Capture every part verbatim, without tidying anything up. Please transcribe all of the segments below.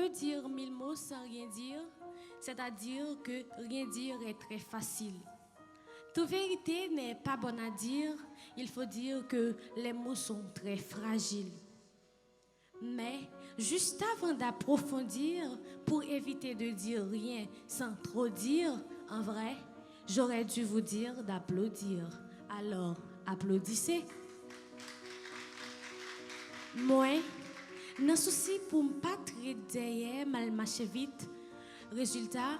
Dire mille mots sans rien dire, c'est-à-dire que rien dire est très facile. Toute vérité n'est pas bonne à dire, il faut dire que les mots sont très fragiles. Mais, juste avant d'approfondir, pour éviter de dire rien sans trop dire, en vrai, j'aurais dû vous dire d'applaudir. Alors, applaudissez. Mwen, nan sousi pou m pa t ret dèyè, m al mache vit. Rezilta,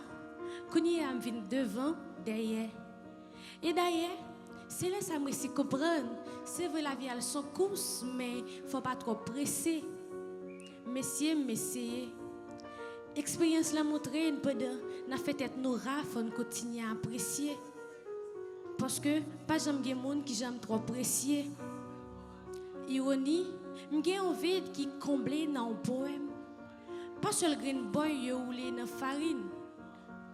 kounye a m vin devan, dèyè. E dayè, se lè sa m resi konprann, se vre lavi a l s on kous, men fò w pa twò prese. Mesye, m eseye. Eksperyans lan montre n pandan n ap fè tèt nou ra, fò n kontinye apresye. Paske pa janm gen moun ki janm twò presye. Iwoni, m gen yon vid ki konble nan yon powèm. Pa sèl grenn bòy yo woule nan farin.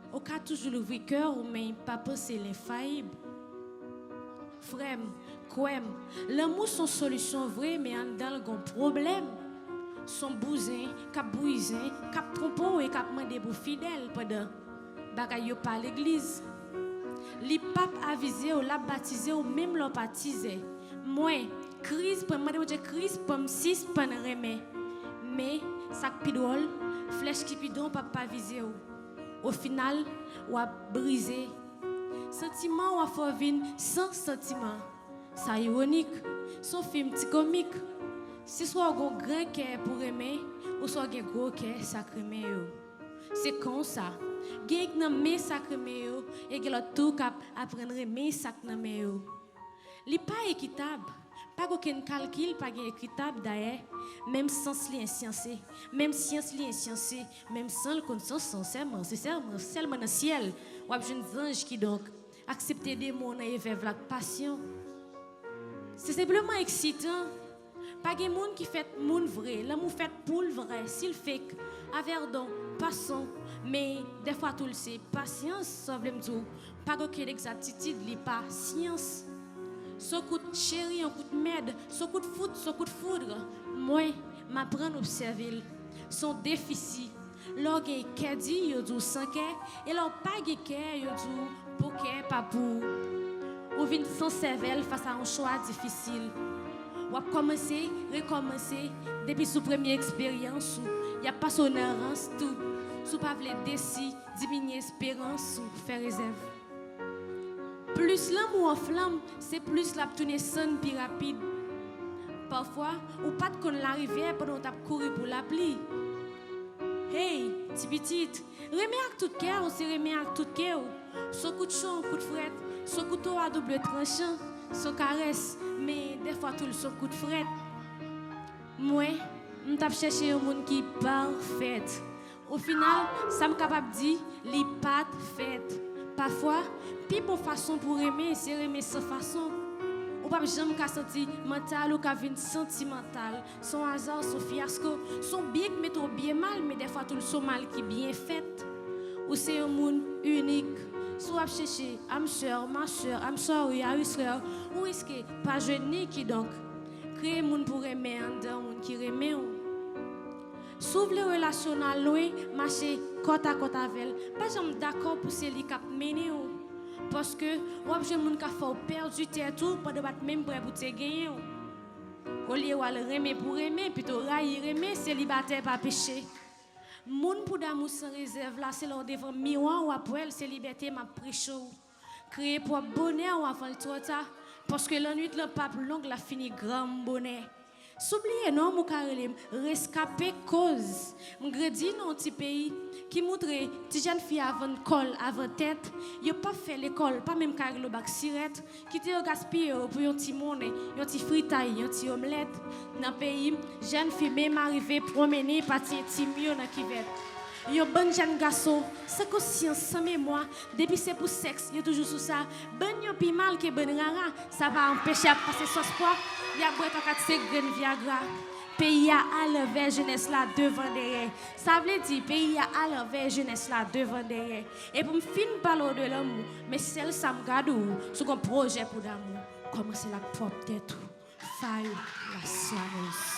Ou ka toujou louvri kè w, men pa panse l enfayib. Frè m, kwè m, lanmou s on solisyon vre, men anndan l gon pwoblèm. S on bouzen k ap bwizen, k ap twonpe w e k ap mande pou fidèl pandan bagay yo pa legliz. Li p ap avize w, l ap batize w menm lè w pa tizè. Mwen, kriz pran m, mande Bondye kriz pran m sispann renmen. Men, sa k pi dwòl, flèch Kipidon p ap pa vize w. Ofinal, w ap brize. Santiman w ap fè w vin san santiman. Sa iwonik. S on fim ti komik. Se swa w gen yon gran kè pou renmen, oswa w gen gwo kè sa k renmen yo. Se konsa. Gen k nan men sa k renmen yo, e gen lòt tou k ap aprann renmen sa k nan men yo. Li pa ekitab. Pa gen okenn kalkil, pa gen ekitab dayè. Menm sans li ensyanse. Menm syans li ensyanse. Menm san l konn sans, sansèman, sensèman, sèlman nan syèl w ap jwenn zanj. Kidonk, aksepte demon nan evèv la ak pasyon. Se senpleman eksitan. Pa gen moun ki fèt moun vre. Lanmou fèt pou l vrè. Si l fake, avèdon, pason. Men, dèfwa tou l se pasyans, sa vle m di w, pa gen okenn egzatitid, li pa syans. S on kout cheri, yon kout mèd, s on kout fout, s on kout foudre. Mwen, m aprann obsève l. S on defisi. Lè w gen kè di, yo di w san kè, e lè w pa gen kè, yo di w pokè pa pou ou. Ou vin san sèvèl fas a yon chwa difisil. W ap kòmanse, rekòmanse, depi sou premye eksperyans ou, y ap pase w nan rans tou. Si w pa vle desi, diminye esperans ou, fè rezèv. Plis lanmou an flanm, se plis l ap tounen sann pi rapid. Pafwa, ou pa t konn larivyè pandan w t ap kouri pou lapli. Hey, ti pitit, renmen ak tout kè w, se renmen ak tout kè w. S on kout chan, kout frèt, s on kouto a double tranchan, s on karès, men dèfwa tou l s on kout frèt. Mwen, m t ap chèche yon moun ki pafèt. Ofinal, sa m kapab di, li pa t fèt. Pafwa, pi bon fason pou renmen, se renmen san fason. Ou p ap janm ka santi mantal ou ka vin santimantal. S on aza, s on fyasko, s on byen k mete w byen mal, men dèfwa tou l s on mal ki byen fèt. Ou se yon moun inik. Si w ap chèche âme sœur, ma sœur, I'm sorry, are you sure? Ou riske pa jwenn ni, kidonk, kreye moun pou renmen anndan moun ki renmen w. Si w vle relasyon w nan lwen, mache kòtakòt avè l. Pa janm dakò pou se li k ap mennen w. Paske w ap jwenn moun k ap fè w pèdi tèt ou pandan w pa t menm prè pou te genyen w. Olye w al renmen pou renmen, pito rayi renmen, selibatè pa peche. Moun pou damou san rezèv la, se lè w devan miwa w ap wè l, se libète m ap preche w. Kreye pwòp bonè w avan l twò ta, paske lannwit lan p ap long, l ap fini granm bonè. Si w bliye non m, ou ka rele m Reskape, koz m grandi nan yon ti peyi ki moutre ti jèn fi a vann kò l avan tèt, yo p ap fè lekòl, pa menm ka regle w bak sirèt, kite yo gaspiye yo pou yon ti monnen, yon ti fritay, yon ti omlèt. Nan peyi m, jèn fi menm arive pwonmennen pati entim yo nan kivèt. Yon bann jèn gason san konsyans, san memwa, depi se pou sèks, yo toujou sou sa. Bann yo pi mal ke bann rara, sa pa anpeche y ap pase sòs pwa, y ap bwè twa kat senk grenn vyagra. Peyi a alanvè, jenès la devan dèyè. Sa vle di, peyi a alanvè, jenès la devan dèyè. E pou m fin pale w de lanmou, men sèl sa m ka di w, si w gon pwojè pou damou, kòmanse l ak pwòp tèt ou. Fire la Swanoz.